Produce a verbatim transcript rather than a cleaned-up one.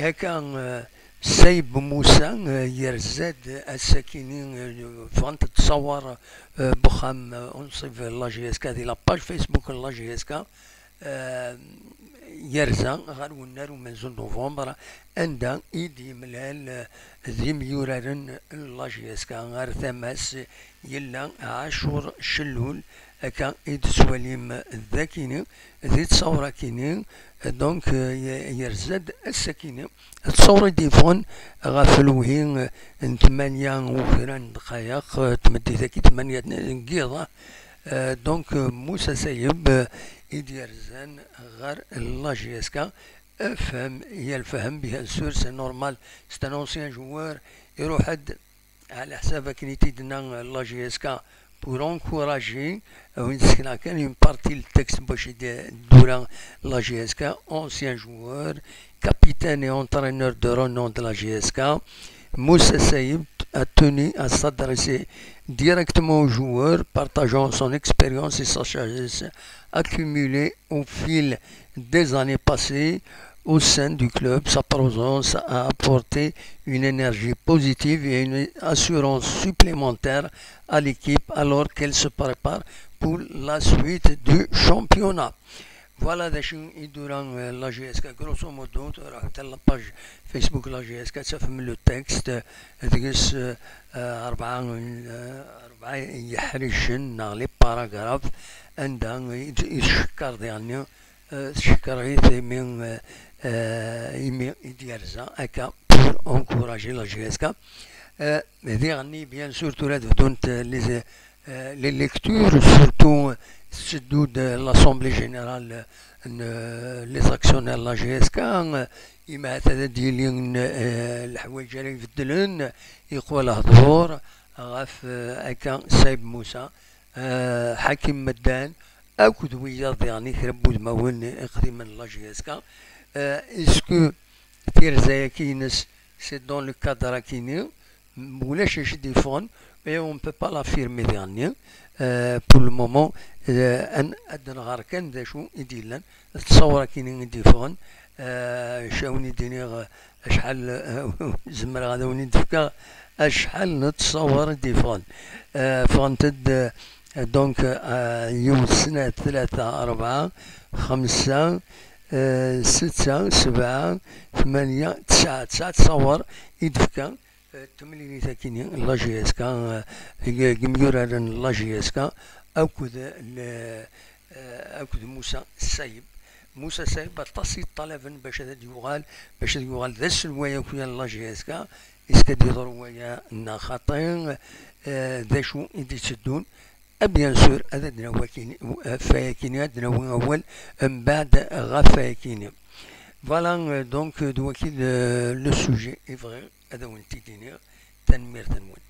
Akka, eh, Sayeb Musa, eh, yerza-d ass-akini, eh, ffɣent-d ttṣawar, eh, n uxxam, eh, unṣib n la J S K di la page Facebook n la J S K, eh, yerza ɣer wennar umenzu n novembre, anda i d-yemlal, eh, d imyuraren n la J S K. Ar tama-s yella Ɛacur Cellul, akka i d-tettwalim dakini, di ttṣawra-kini, donc, eh, ye-, yerza-d ass-akini. Ttṣawra i d-yeffɣen ɣef lewhi, eh, n tmanya u kra n ddqayeq, eh, tmeddit-agi tmanya n yiḍ, eh, donc, eh, Musa Sayeb, eh, i d-yerzan ɣer la J S K. Fhem, il fhem, bien sûr, c'est normal, c'est un ancien joueur, iruḥ-d ɛla ḥsab akken i t-id-tenna la J S K pour encourager, euh, une, une partie le texte, la J S K, ancien joueur, capitaine et entraîneur de renom de la J S K. Moussa Saïb a tenu à s'adresser directement aux joueurs, partageant son expérience et sa sagesse accumulée au fil des années passées au sein du club. Sa présence a apporté une énergie positive et une assurance supplémentaire à l'équipe alors qu'elle se prépare pour la suite du championnat. Voilà d acu i d-tura, euh, la J S K, grosso modo, tura ḥtى la page Facebook la J S K, tafem le texte, euh, deg-s, euh, euh, rebɛa, euh, rebɛa yeḥricen neɣ les paragraphes, anda i d-, i d-tcekker diɣenni, euh, tcekker-it imi, euh, euh, imi i d-yerza akka pour encourager la J S K. Euh, diɣenni, bien sûr, tura ad bdunt, euh, les, euh, les lectures, surtout, euh, tetteddu-d l'Assemblée Générale n, euh, les actionnaires n la J S K, euh, imahat ad d-yili, euh, leḥwayeǧ ara ibeddlen, yeqwa lehdur ɣef, euh, akka Saïb Moussa, euh, Hakim Meddan, akked wiyaḍ diɣen i kra n wudmawen iqdimen n la J S K. Euh, est-ce que tirza-agi-ines, c'est dans le cadre-agi-nni, ulac acu d-yeffɣen, et on peut pas l'affirmer diɣenni. Euh, pour le moment, euh, ad, ad nɣer kan d acu i d-yellan, ttṣawra-agi-nni i d-yeffɣen, euh, acu i wen-d-iniɣ, euh, acḥal, euh, zemreɣ ad wen-d-fkeɣ acḥal n ttṣawar i d-yeffɣen. Euh, ffɣent-d, euh, donc, euh, yiwet, snat, tlata, rebɛa, xemsa, euh, setta, sebɛa, tmanya, tesɛa, tesɛa ttṣawar i d-tefka, euh, temlilit-agi-nni, la J S K, euh, deg, deg yimyuraren n la J S K, akked le, euh, akked Musa Saïb. Musa Saïb, aṭas i yeṭṭalaben bac ad d-yuɣal, bac ad yuɣal d aselway akya n la J S K. Est-ce que ad yeḍru waya neɣ xaṭi? Euh, d acu i d-itteddun? Ah, bien sûr, ad d-nawi akin, ɣef wayakini, ad d-nawi awal mbeɛd ɣef wayakini. Voilà, euh, donc, euh, d waki le, le sujet, i bɣiɣ ad awen-t-id-iniɣ. Tanemmirt-nwen.